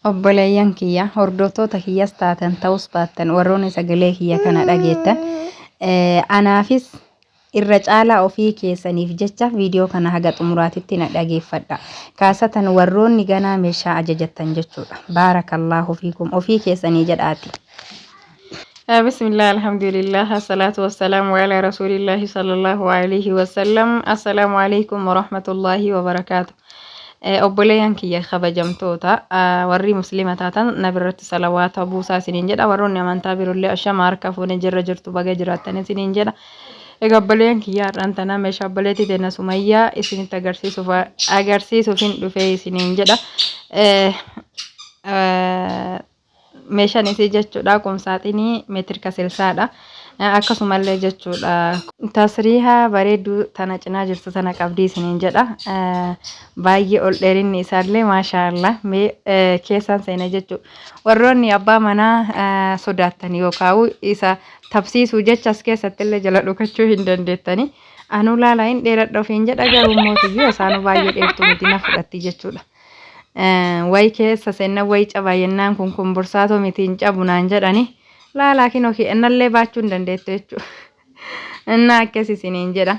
Obboleeyyan kiyya, hordoftoota kiyyas taatan ta'us baattan warroonni sagalee kiyya kana dhageettan anaafis irra caalaa ofii keessaniif jecha viidiyoo kana haga xumuraatitti na dhageeffadha. Kaasatan warroonni ganaa meeshaa ajajattan jechuudha. Baarakallaahu fiikum ofii keessanii jedhaati. Bismillah, alhamdulillah, assalatu wassalamu ala rasulillahi sallallahu alaihi wasallam. Assalamu alaikum warahmatullahi wabarakatuh. Obboleeyyan kiyya kabajamtoota warri muslima taatan nabi irratti salawaata buusaa isiniin jedha. Warroonni amantaa birollee ashama harka fuune jirra jirtu baga jiraattan isiniin jedha. Egaa obboleeyyan kiyya har'aan tana meeshaa obboleettii teenya Sumayyaa isinitti agarsiisuuf agarsiisuufin dhufee isiniin jedha. Meeshaan isii jechuudha qumsaaxinii meetirka silsaadha. Akkasumallee jechuudha tasriihaa bareedduu tana cinaa jirtu tana qabdii isiniin jedha. Baay'ee ol dheerinni isaallee maashaallah mee keessaan seena jechuudha. Warroonni abbaa manaa sodaattan yookaan isa tabsiisuu jecha as keessattillee jala dhokachuu hin dandeettani. Anuu laalaa hin dheeradha ofiin jedha garuu mootiyyuu isaanuu baay'ee dheertuu miti na fudhatti jechuudha. Wayi keessa seenna wayi caba jennaan kun kun bursaatoo miti hin cabu naan jedhani. Laalaa kinoo innallee baachuu hin dandeettu jechuudha. Innaa akkas isiniin jedha.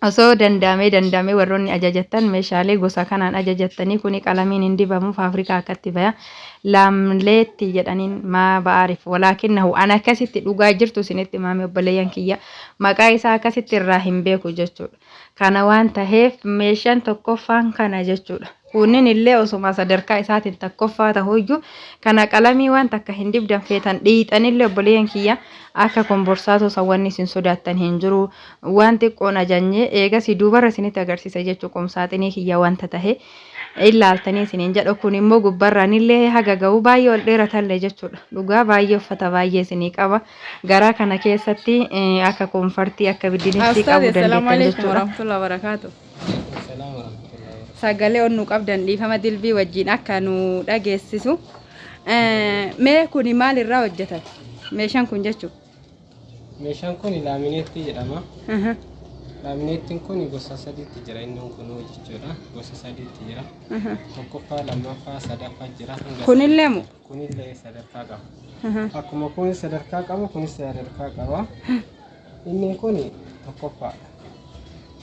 Osoo danda'amee danda'amee warroonni ajajattan meeshaalee gosa kanaan ajajattanii kuni qalamiin hin dibamu faafrikaa akkatti baya. Laamleetti jedhaniin maa ba'aarif walaakinnahu an akkasitti dhugaa jirtu isinitti maame obboleeyyan kiyya maqaa isaa akkasitti irraa hin beeku jechuudha. Kana waan taheef meeshaan tokkoffaan kana jechuudha. Kunnin illee osuma sadarkaa isaatiin tokkoffaa tahuyyuu kana qalamii waan takka hin dibdan feetan dhiixanillee obboleeyyan kiyya akka komborsaatoo san wanni isin sodaattan hin jiru. Waan xiqqoon ajanyee eegasii duubarra isinitti agarsiisa jechuu qomsaaxinii kiyya wanta tahe. Ilaaltanii isiniin jedha. Kun immoo gubbarraan illee haga ga'u baay'ee ol dheeratallee jechuudha. Dhugaa baay'ee uffata baay'ee isinii qaba. Garaa kana keessatti akka koonfartii akka biddinistii Ustaaz qabuu assalaamu dandeettan alaikum jechuudha. warahmatullahi wabarakaatu. Sagalee ol nu qabdan dhiifama dilbii wajjin akka nu dhageessisu. Mee kuni maal irraa hojjetame? Meeshaan kun jechuudha. Meeshaan kun laamineettii jedhama. Laamineettiin kun gosa sadiitti jira inni kunuu jechuudha. Gosa sadiitti jira. Tokkoffaa, lammaffaa, sadaffaa jira. Hanga Kunillee moo? Kunillee sadarkaa qaba. Akkuma kun sadarkaa qabu kunis sadarkaa qaba. Inni kun tokkoffaadha.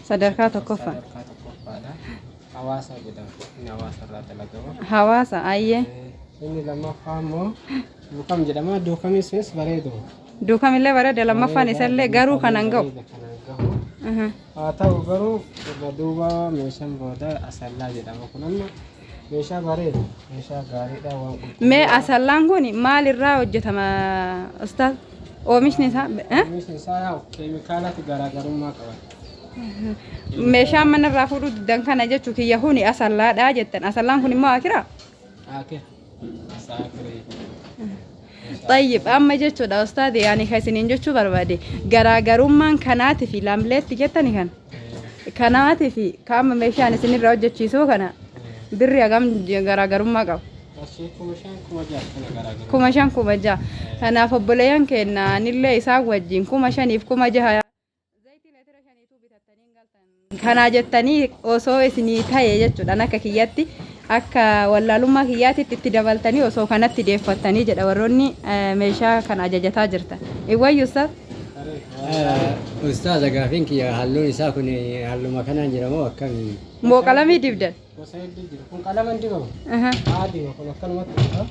Sadarkaa tokkoffaa. Sadarkaa tokkoffaadha. Hawaasa jedhama. Inni hawaasa irraa dalagama. Hawaasa ayyee. Inni lammaffaa immoo duukam jedhama. Duukamii sunis bareeduma. Duukamillee bareeda lammaffaan isallee garuu kanan ga'u. Bareeda kanan gahu. Haa ta'u garuu irra duuba meeshaan booda asallaa jedhama. Kun amma meeshaa bareeda. Meeshaa gaariidha waan qulqulluu. Mee asallaan kun maalirraa hojjetama ustaaz? Oomishni isaa eh? Oomishni isaa yaa keemikaalatu garaagarummaa qaba. Meeshaan manarraa fuudhuu diddan kana jechuu kiyya kuni asallaadha jettan. Asallaan kun immoo akiraa? Akira. Isa akiree. Xayyib amma jechuudha ustaadi ani kan isiniin jechuu barbaade garaagarummaan kanaati fi laamleetti jettani kan kanaati fi kaama meeshaan isinirraa hojjechiisuu kana birri hagam garaagarummaa qaba. Qarshii 5,000 6,000 kana garaagarummaa. 5,000 6,000 kanaaf obboleeyyan keenya anillee isaan wajjin 5,000f 6,000 Zayitii leetira shaniituu bitattanii hin galtan. Kanaa jettanii osoo isinii ta'e jechuudhaan akka kiyyatti akka wallaalummaa kiyyaatitti itti dabaltanii osoo kanatti deeffattanii jedha warroonni meeshaa kana ajajataa jirtan. Iwwayyu ustaaz. Ustaaza gaafiin kiyya halluun isaa kun halluma kanaan jira moo akkami? Moo qalamii dibdan? Gosa hedduu jira. Kun qalama hin dibamu. Adiima kun akkanumatti jira.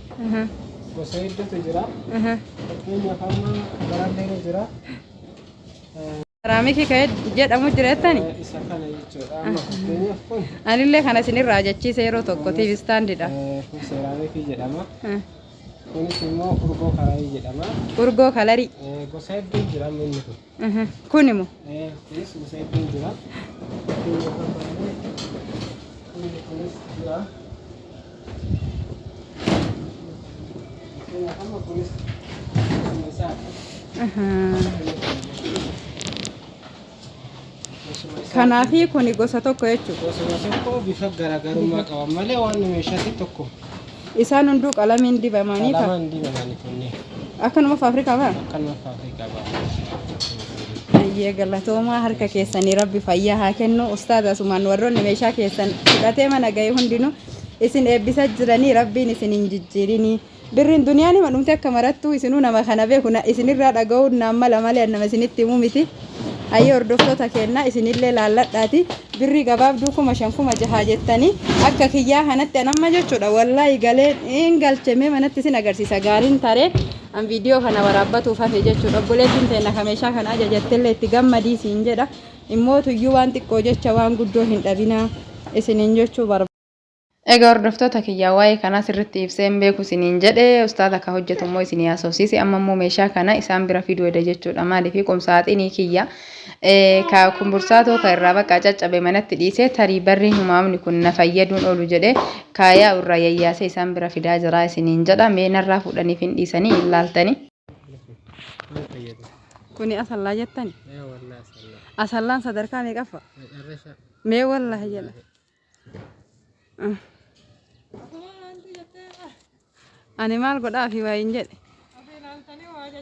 Gosa hedduutu jira. Fakkeenyaaf amma barallee ni jira. Seraamikii ka'ee jedhamu jira jettani? Isa kana jechuudha. Amma fakkeenyaaf kun Anillee kana isinirraa ajachiise yeroo tokko tiiv istaandidha. Kun seeraamikii jedhama. Kunis immoo urgoo kalarii jedhama. Urgoo kalarii. Gosa hedduun jira amma inni kun. Kun immoo Kunis gosa hedduun jira. Fakkeenyaaf amma inni kunis jira. Fakkeenyaaf amma kunis gosuma isaati. Gosuma isaati. Kanaafi kuni gosa tokko jechuudha. Gosuma tokko bifa garaagarummaa qaban malee waan meeshaatti tokko. Isaan hunduu qalamiin dibamanii fa Qalamaan dibamanii kunneen. Akkanuma faafrikaa ba'a. Akkanuma faafrikaa ba'a. Ayyee galatoomaa harka keessanii rabbi fayyaa haa kennu. Ustaaz asumaan warroonni meeshaa keessan fudhatee mana ga'e hundinuu Isin eebbisa jiranii Rabbiin isin hin jijjiirinii. Birriin duniyaan hima dhumte akka marattuu isinuu nama kana beeku na isinirraa dhaga'uun naan mala malee an nama isinitti himuu miti. Hayyee hordoftoota keennaa isinillee laalladhaati birrii gabaabduu 5000 6000 jettanii akka kiyyaa kanatti an amma jechuudha wallaahi galee hin galche mee manatti isin agarsiisa gaariin taree an viidiyoo kana waraabbatuuf hafe jechuudha obboleettiin teenna ka meeshaa kana ajajattellee itti gammadii siin jedha immoo tuyyuu waan xiqqoo jecha waan guddoo hin dhabinaa isiniin jechuu barbaada. Egaa hordoftoota kiyyaa waa'ee kanaa sirritti ibsee hin beeku isiniin jedhe ustaaza ka hojjetu immoo isinii haasofsiise amma immoo meeshaa kana isaan bira fiduu eda jechuudha maaliif qumsaaxinii kiyya ka kumbursaatoo ka irraa bakka caccabe manatti dhiisee tarii barri humaamni kun na fayyaduun oolu jedhe kaayaa irraa yayyaasee isaan bira fidaa jira isiniin jedha mee narraa fuudhaniif hin dhiisanii hin laaltanii. Maal fayyada? Kuni asallaa jettani? Ee wallahi asallaa. Asallaan sadarkaa meeqaffa? Macarrasha. Mee wallahi jedha. Ani maal godhaafi waa hin jedhe.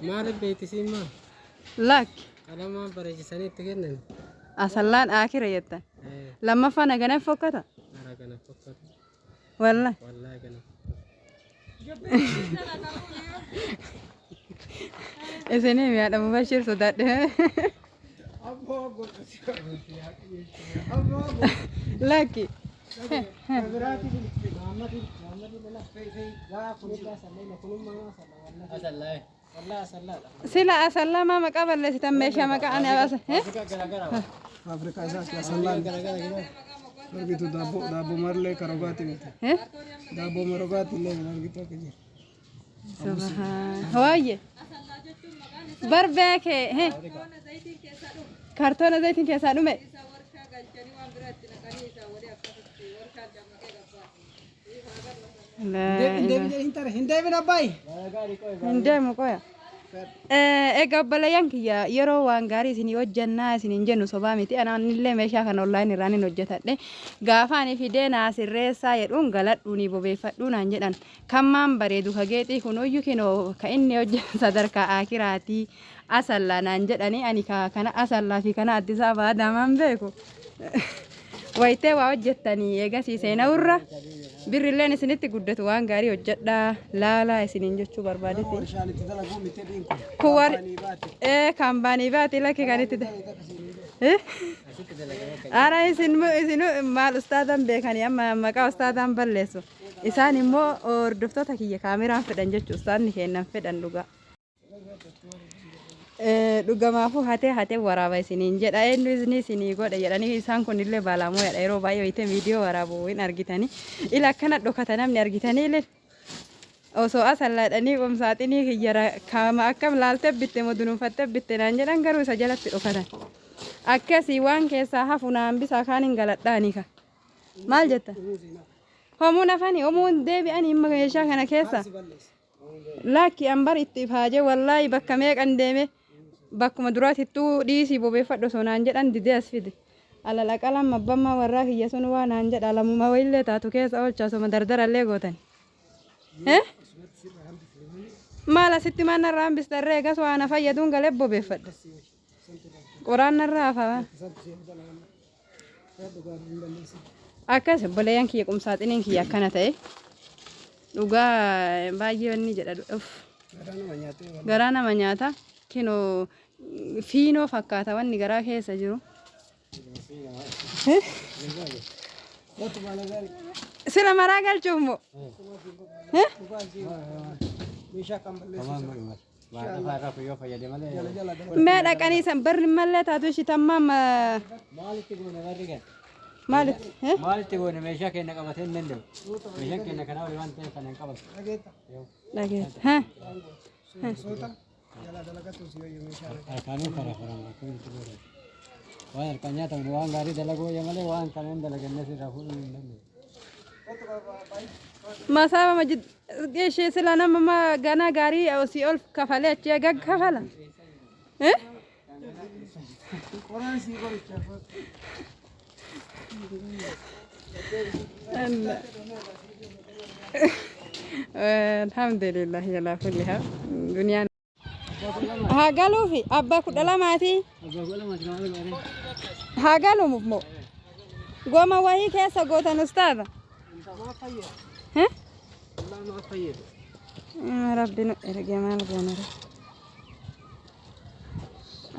Maaliif beektisiin maal? Lakki Qalamaan bareechisanii itti kennan. asallaan aakira jettan. Ee, Lammaffaan hagana fokkata. Ara kana fokkatu. Wallahi. Wallahi kana Isinii mi'aadha Mubashir sodaadhe. Lakki. Sila asallaa maa maqaa balleessitan meeshaa maqaa ani asa. Faabirikaa isaati asallaan argitu daabboo daabboo marlee karogaati miti. Daabboo marogaati illee hin argitu akka jiru. Subhaan. Waayye. Bar beekee. Kartoona zayitiin keessaa dhume. Hin deebin abbaay. Hin deemu qoya. Egaa obboleeyyan kiyya yeroo waan gaarii isinii hojjannaa isiniin jennu sobaa miti. Anaanillee meeshaa kana online irraan hin hojjetadhe. Gaafa ani fidee naa sirreessaa jedhuun galadhuu ni bobeeffadhuu naan jedhan. Kan maan bareedu ka geexii kunuyyu kinoo ka inni hojjetu sadarkaa akiraatii asallaa naan jedhanii ani ka kana asallaa fi kana Addis Ababaa adaamaan beeku. Wayitee waa hojjettanii eegasii seena'urra birrilleen isinitti guddatu waan gaarii hojjedhaa laalaa isiniin jechuu barbaadetti. Warshaan itti dalaguu miti dhiin kun. Kun war Kaampaanii baate. ee kaampaanii baati lakki kan itti Eh? Ara isin isin maal ustaadan beekanii amma maqaa ustaadaan balleessu. Isaan immoo hordoftoota kiyya kaameraan fedhan jechuu ustaadni kennan fedhan dhugaa. Dhugamaafuu hatee hatee waraaba isiniin jedha eenyu isinii isinii godhe jedhanii isaan kun illee baalaamoyadha yeroo baay'ee wayitee viidiyoo waraabu hin argitanii ila akkana dhokata namni argitanii illee osoo asallaadhanii qomsaaxinii kiyyara kaama akkam laaltee bitte moo dunuunfattee bitte naan jedhan garuu isa jalatti dhokatan akkasii waan keessaa hafu na hambisaa kaan hin galadhaanii ka maal jetta homuun hafanii homuun deebi'anii meeshaa kana keessa Lakki an bar itti ifaajee wallaahi bakka meeqan deeme bakkuma duraatittuu dhiisii bobeeffadhu osoo naan jedhan didee as fide. Alal aqalam abbammaa warraa kiyya sun waa naan jedha lamuma wayillee taatu keessa oolcha osoma dardarallee gootani. Eh? Maal asitti maal narraa hambista irree egas waa na fayyaduun galee bobeeffadha. Qoraan narraa hafa. Akkas obboleeyyan kiyya qumsaaxiniin kiyya akkana ta'e dhugaa baay'ee wanni jedha uff garaa nama nyaata kinoo fiinoo fakkaata wanni garaa keessa jiru. Sila maraa galchuuf moo? Mee dhaqanii san barri mallee taatu ishii tammaa Maalitti goone barri kan? maalitti? Maalitti goone meeshaa keenya qabatee hin danda'u. Meeshaan keenya kanaa oli waan ta'eef kana hin qabatu. Dhageetta. Hee? Harkaanuu karaa karaa akkamitti goone? Waan harkaan nyaatamu waan gaarii dalaguu wayya malee waan kana hin dalaganne sirraa fuudhuu hin danda'u. Masaaba majid ishee sila nama ma ganaa gaarii osii ol kafalee achi eega kafala. Eh? Alhamdulillah jalaa kulli haa duniyaan. Haa galuufi abbaa 12ti. Haa galuuf moo goma wahii keessa gootan ustaaza. Eh? Rabbi nu erge maal goonare.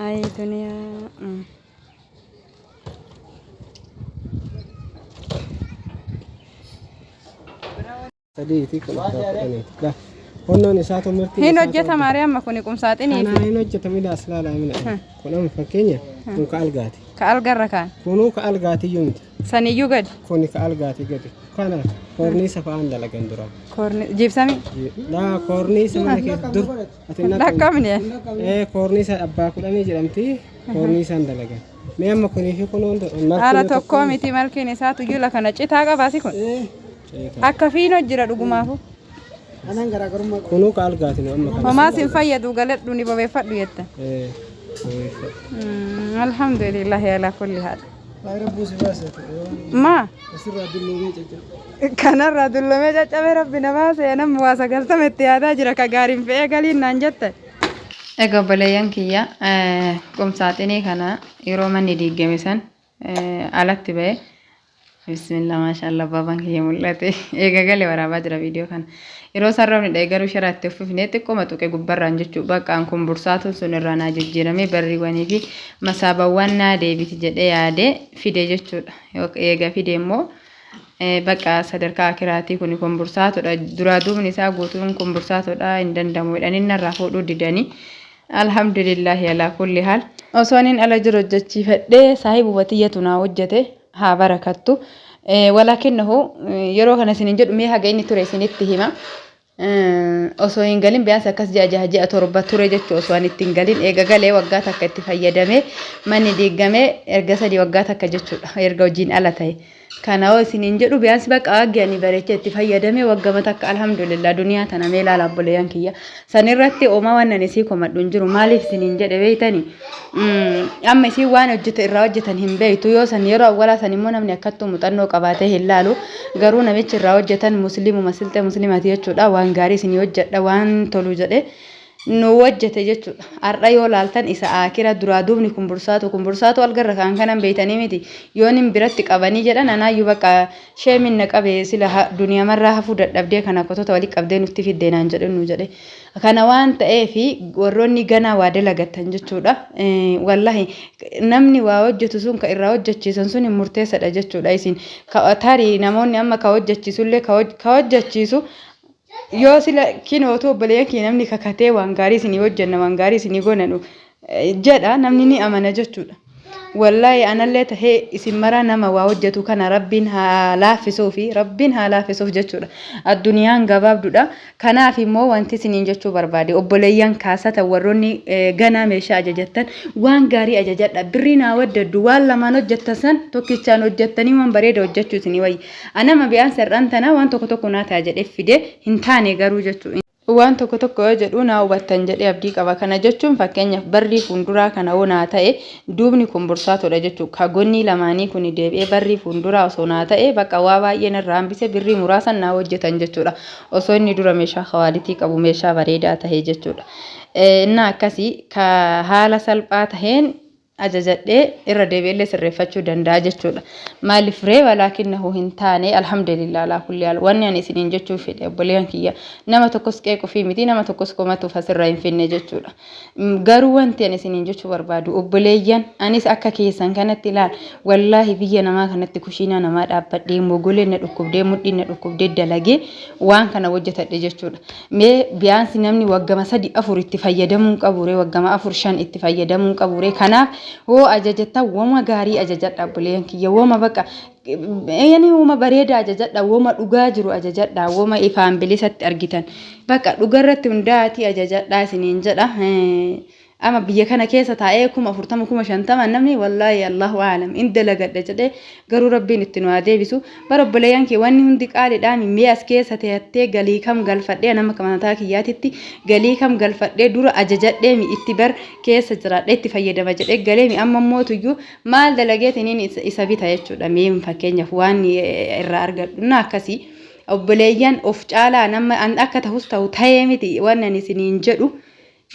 Ay duniyaa. Sadiiti kun abbaa kudhaniiti. Laa honnoon isaatu murtii Hin isaatu hojjeta maaree amma kuni qumsaaxinii Kanaa fi hin hojjeta miidhaas laalaa mina. Kun amma fakkeenya kun ka algaati. ka algarra kaan. Kunuu ka algaatiyyuu miti. Saniyyuu gadi. Kuni ka algaati gadi. Kana koorniisa fa'aan dalagan dura. Koorni jibsami. Laa koorniisa mana keessa dur. Ati hin Dhaqqabne. Ee koorniisa abbaa kudhanii jedhamti koorniisaan dalagan. Mee amma kunii fi kun hunda Haala tokkoo miti malkiin isaatu jula kana citaa qabaasi kun. Akka fiinoo jira dhugumaafu. Anaan garaagarummaa qaba. Kunuu ka algaati nu amma kana. Homaa sin fayyadu galadhu ni bobeeffadhu jette. Ee bobeeffadhu. Alhamdulillahi ala kulli haal. Baay'ee rabbuu si baase. Maa Asirraa dulloomee caccabe. kanarraa dullomee caccabe rabbi na baase namni waa sagaltama itti yaadaa jira ka gaariin fe'ee galiin naan jette. Egaa obboleeyyan kiyya qumsaaxinii kana yeroo manni diigame san alatti ba'e bismillah maashaallah baabaan kiyya mul'ate eega gale waraabaa jira viidiyoo kana yeroo san roobni dha'e garuu sharaa itti uffifne xiqqooma tuqe gubbarraan jechuu baqqaan kun bursaatuun sun irraa naa jijjiiramee barriiwwanii fi masaabawwan naa deebiti jedhee yaadee fide jechuudha eega fide immoo Bakka sadarkaa akiraatii kuni kombursaatodha. Duraa duubni isaa guutuun kombursaatodha hin danda'amu jedhanii narraa fuudhuu didanii. Alhamdulillahi alaa kulli haal. Osoo aniin ala jiru hojjechiifadhee saahibuma tiyyatu naa hojjete haa barakattu. Walaakinnahu yeroo kana isinin jedhu mee haga inni ture isinitti hima. Osoo hin galin biyaansi akkas ji'a jaha ji'a torba ture jechuu osoo ani itti hin galin eega galee waggaa takka itti fayyadamee manni diigamee erga sadii waggaa takka jechuudha erga hojiin ala ta'e. Kana hoo isiniin jedhu biyaansi bakka waggi ani bareechee itti fayyadamee waggama takka alhamdulillah duniyaa tana mee ilaala obboleeyyan kiyya. Sanirratti homaa waan ani isii komadhu hin jiru maaliif isiniin jedhe beeytani amma isiin waan hojjete irraa hojjetan hin beektu yoo san yeroo awwalaa san immoo namni akkattuu muuxannoo qabaatee hin laalu garuu namichi irraa hojjetan muslimuma silxee muslimaati jechuudha waan gaarii isinii hojjedha waan tolu jedhe nu hojjete jechuudha har'a yoo laaltan isa aakira duraa duubni kun bursaatu kun bursaatu algarra kaan kanan beeytanii miti yoon hin biratti qabanii jedhan anaayyuu bakka sheemin na qabe sila duniyamarraa hafuu dadhabdee kana kotota wali qabdee nutti fiddee naan jedhe nu jedhe Kana waan ta'eef warroonni ganaa waa dalagattan jechuudha. Wallahi namni waa hojjetu sun ka irraa hojjechiisan sun murteessadha jechuudha isin. Tarii namoonni amma ka hojjechiisullee ka hojjechiisu yoo sila kinootu obboleeyyan kiyya namni kakatee waan gaarii isinii hojjenna waan gaarii isinii goona jedha namni ni amana jechuudha. Wallaahi anallee tahee isin maraa nama waa hojjetu kana rabbiin haa laaffisuufi rabbiin haa laaffisuuf jechuudha. Adduniyaan gabaabdudha. Kanaaf immoo wanti isiniin jechuu barbaade obboleeyyan kaasatan warroonni ganaa meeshaa ajajattan waan gaarii ajajadha. Birrii naa waddaddu waan lamaan hojjettan san tokkichaan hojjettanii waan bareeda hojjechuu isinii wayya. Anama bi'aan ser'aan tana waan tokko tokko naa ta'a jedhee fide hin taane garuu jechuudha. Waan tokko tokko yoo jedhu naa hubattan jedhee abdii qaba. Kana jechuun fakkeenyaaf barrii fuunduraa kana hoo naa ta'e duubni kun bursaatoodha jechuudha. Ka gonnii lamaanii kuni deebi'ee barrii fuunduraa osoo naa ta'e bakka waa baay'ee narraa hambise birrii muraasan naa hojjetan jechuudha. Osoo inni dura meeshaa kawaalitii qabu meeshaa bareedaa tahe jechuudha. Innaa akkasii ka haala salphaa taheen ajajadhee irra deebi'ellee sirreeffachuu danda'a jechuudha. Maaliif ree walaakinnahu hin taane alhamdulillah alaa kulli haal wanni ani isiniin jechuu fedhe obboleeyyan kiyya nama tokkos qeequufii miti nama tokkos komatuuf asirra hin finne jechuudha. Garuu wanti ani isiniin jechuu barbaadu obboleeyyan anis akka keessan kanatti ilaal wallaahi biyya namaa kanatti kushiinaa namaa dhaabbadhee mogoleen na dhukkubdee mudhiin na dhukkubdee dalagee waan kana hojjetadhe jechuudha. Mee biyaansi namni waggama sadi afur itti fayyadamuu hin qabu ree waggama afur shan itti fayyadamuu hin qabu ree kanaaf hoo ajajattan woma gaarii ajajadha obboleeyyan kiyya woma baqa yani woma bareeda ajajadha woma dhugaa jiru ajajadha woma ifaan bilisatti argitan baqa dhugarratti hundaa'atii ajajadha isiniin jedha Ama biyya kana keessa taa'ee 40,000 50,000 namni wallaahi Allahu aalam in dalagadha jedhee garuu rabbiin itti nu haa deebisu. Bara obboleeyyan kee wanni hundi qaaliidhaa mee as keessa teettee galii kam galfadhee nama mataa kiyyaatitti galii kam galfadhee dura ajajadhee mi itti bar keessa jiraadhee itti fayyadama jedhee galee mi amma mootuyyuu maal dalageetiniin isa bita jechuudha mee fakkeenyaaf waan irraa argadhu na akkasii obboleeyyan of caalaa nama akka tahus ta'u ta'ee miti waan ani isiniin jedhu.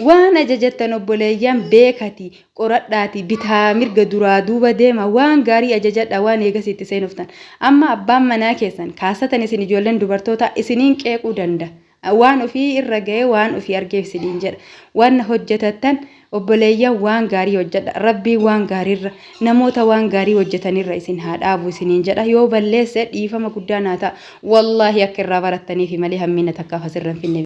Waan ajajattan obboleeyyan beekati qoradhaati bitaa mirga duraa duuba deema waan gaarii ajajadha waan eegas itti seenuftan. Amma abbaan manaa keessan kaasatan isin ijoolleen dubartoota isiniin qeequu danda'a. Waan ofii irra ga'ee waan ofii argeef isiniin jedha. Waan hojjetattan obboleeyyan waan gaarii hojjedha. Rabbiin waan gaariirra namoota waan gaarii hojjetanirra isin haa dhaabu isiniin jedha. Yoo balleesse dhiifama guddaa naa ta'a. Wallaahi akka irraa barattaniifi malee hammina takkaaf asirra hin finne.